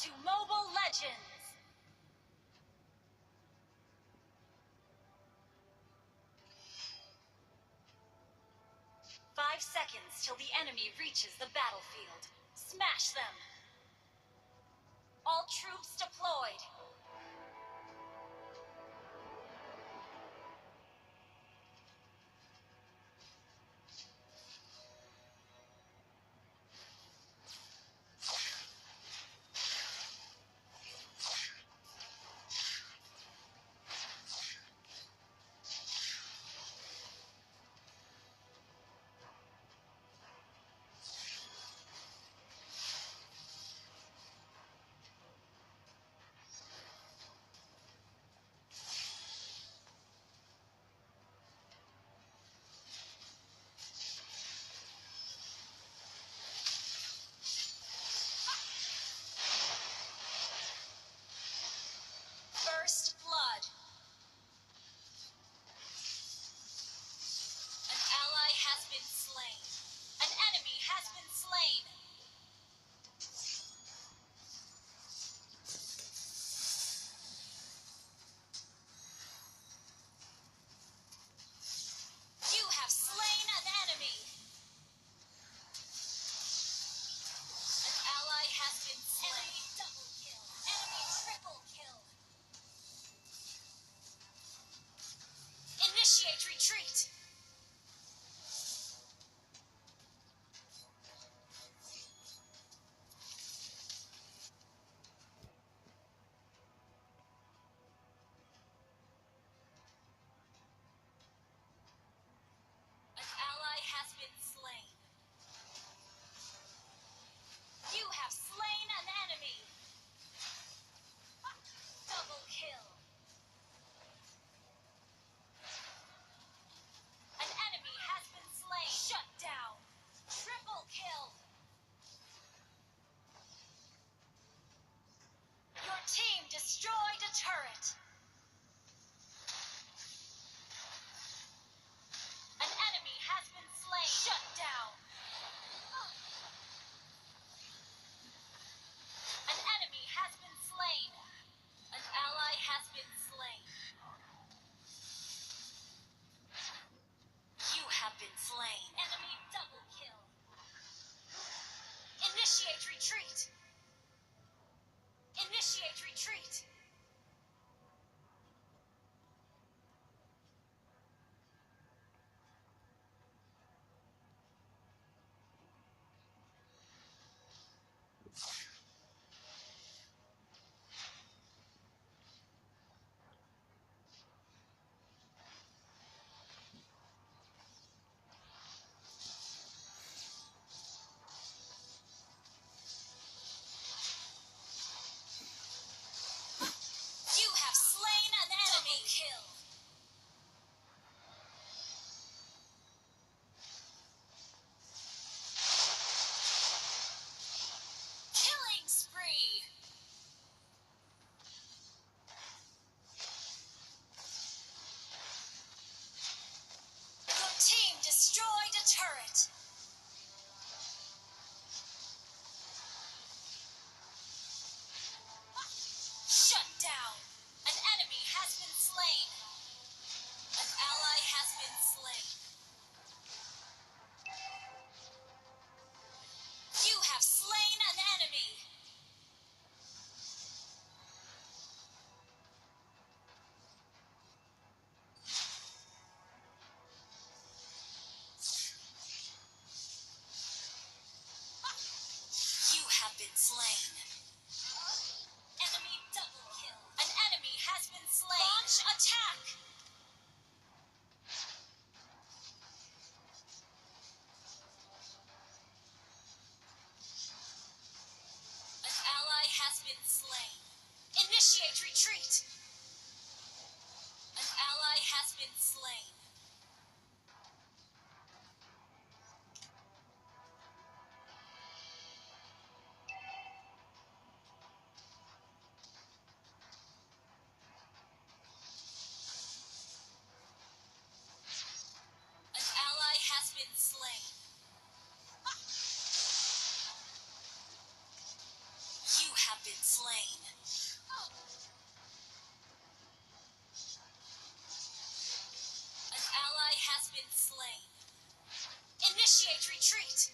to Mobile Legends! 5 seconds till the enemy reaches the battlefield. Smash them! All troops deployed! First blood. An ally has been slain. An enemy has been slain. You have slain an enemy. An ally has been slain. Enemy double kill. Enemy triple kill. Initiate retreat. An ally has been slain. You have slain an enemy. Double kill. An enemy has been slain. Shut down. Triple kill. Your team destroyed a turret. An enemy has been slain. Shut down. An enemy has been slain. An ally has been slain. You have been slain. Enemy double kill. Initiate retreat. Initiate retreat. You have slain an enemy. Double kill. Killing spree. Your team destroyed a turret. Shut down. An enemy has been slain. An ally has been slain. You have slain an enemy. You have been slain. Enemy double kill. An enemy has been slain. Launch attack. An ally has been slain. Initiate retreat. An ally has been slain. An ally has been slain. You have been slain. has been slain. Initiate retreat.